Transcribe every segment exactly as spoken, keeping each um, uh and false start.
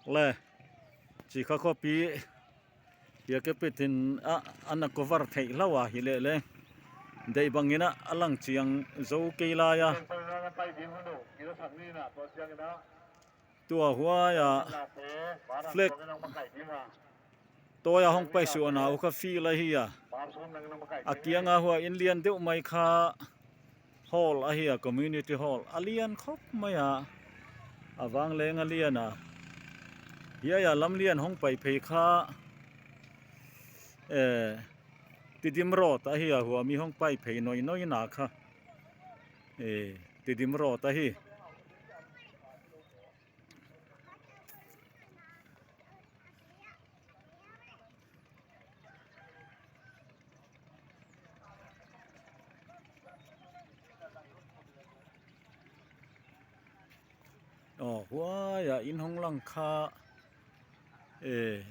Le, chi kha khopi, hia ke pitin a, ana cover theih hlou a hi leh le. Deih bangin a lang chiang zou kei lai a. Tua huai a flag tawi a hong paisuahna uh kha field ahi a. A kianga huai in lian deuh mai kha hall ahi a, community hall. A lian khop mai a. A vangleng a lian a. Hiai a lamlian hong pai phei kha, eh, Tiddim Road ahi a, huai mi hong pai phei noinoi na kha. Eh, Tiddim Road ahi. Oh, huai a in hong lang kha. Eh,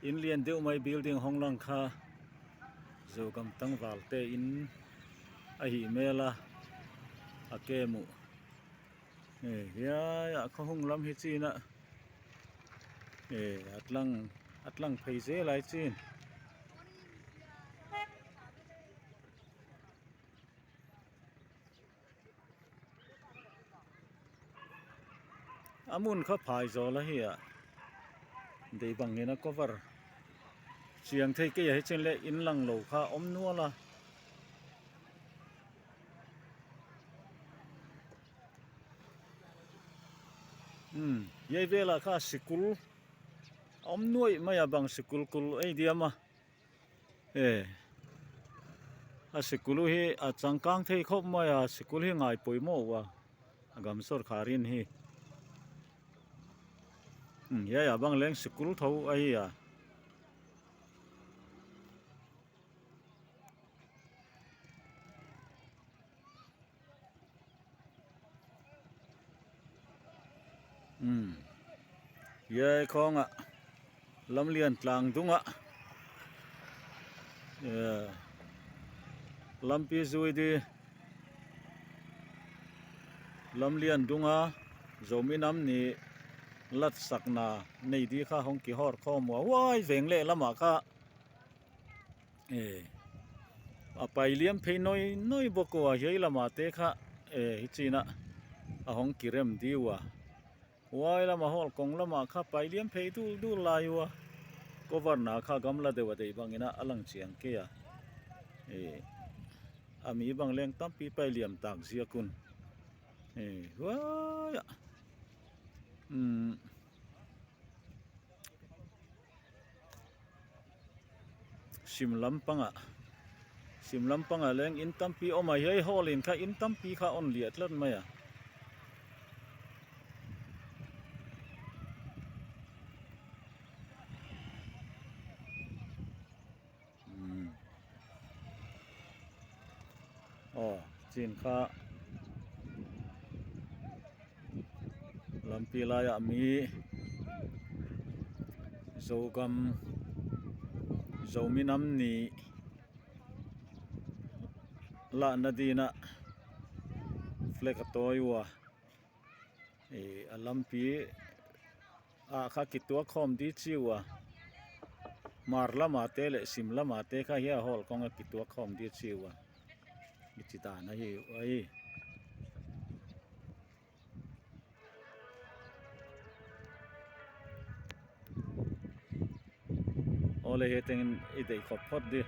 in lian deuh mai building hong lang kha. Zogam tangvalte in ahi mel a, a kem uh. Eh, hiai a kha hong lam hi chin a. Eh, a tlang, a tlang phei zel lai chin. A mun kha phai zaw la hi a. Deih bangin a cover chiang thei kei a, hi chin le in lang lou kha om nual a. Hmm, hiai vel a kha sikul om nuai mai a, bang sikul kul ei diam a. Eh. A sikul uh hi a changkang thei khop mai a, sikul hi ngai poimoh ua. A gam sorkar in hi. Hmm, hiai a bang leng sikul thou ahi a. Hmm. Hiai khong a lamlian tlang dung a. Yeah. Lampi zui di. Lamlian dung a Zomi Nam Ni latsakna nei di kha hong kihawr khawm ua. Huai veng leh lam a kha. Eh, a pai liam phei noinoi bawk ua, hiai lam a te kha, eh, hi chin a, a hong kirem di ua. Huai lam a hawl kong lam a kha pai liam phei duldul lai ua. Cover na kha gamla deuh a deih bangin a lang chiang kei a. Eh, a mi bang leng tampi pai liam tak ziak un. Eh, huai a. Hmm. Sim lam pang a. Sim lam pang a leng in tampi om a, hiai hawl in kha in tampi kha on liat tlat mai a. Hmm. Aw, chin kha lampi lai a mi Zogam, Zomi Nam Ni lahna dingin a flag a tawi ua. Eh, a lampi ah kha kituak khawm di chi ua. Hmar lam a te leh Sim lam a te kha hiai hawl kong a kituak khawm di chi ua. Hichi dan ahi ua hi. Aw le, hiai tengin i deih khop phot di.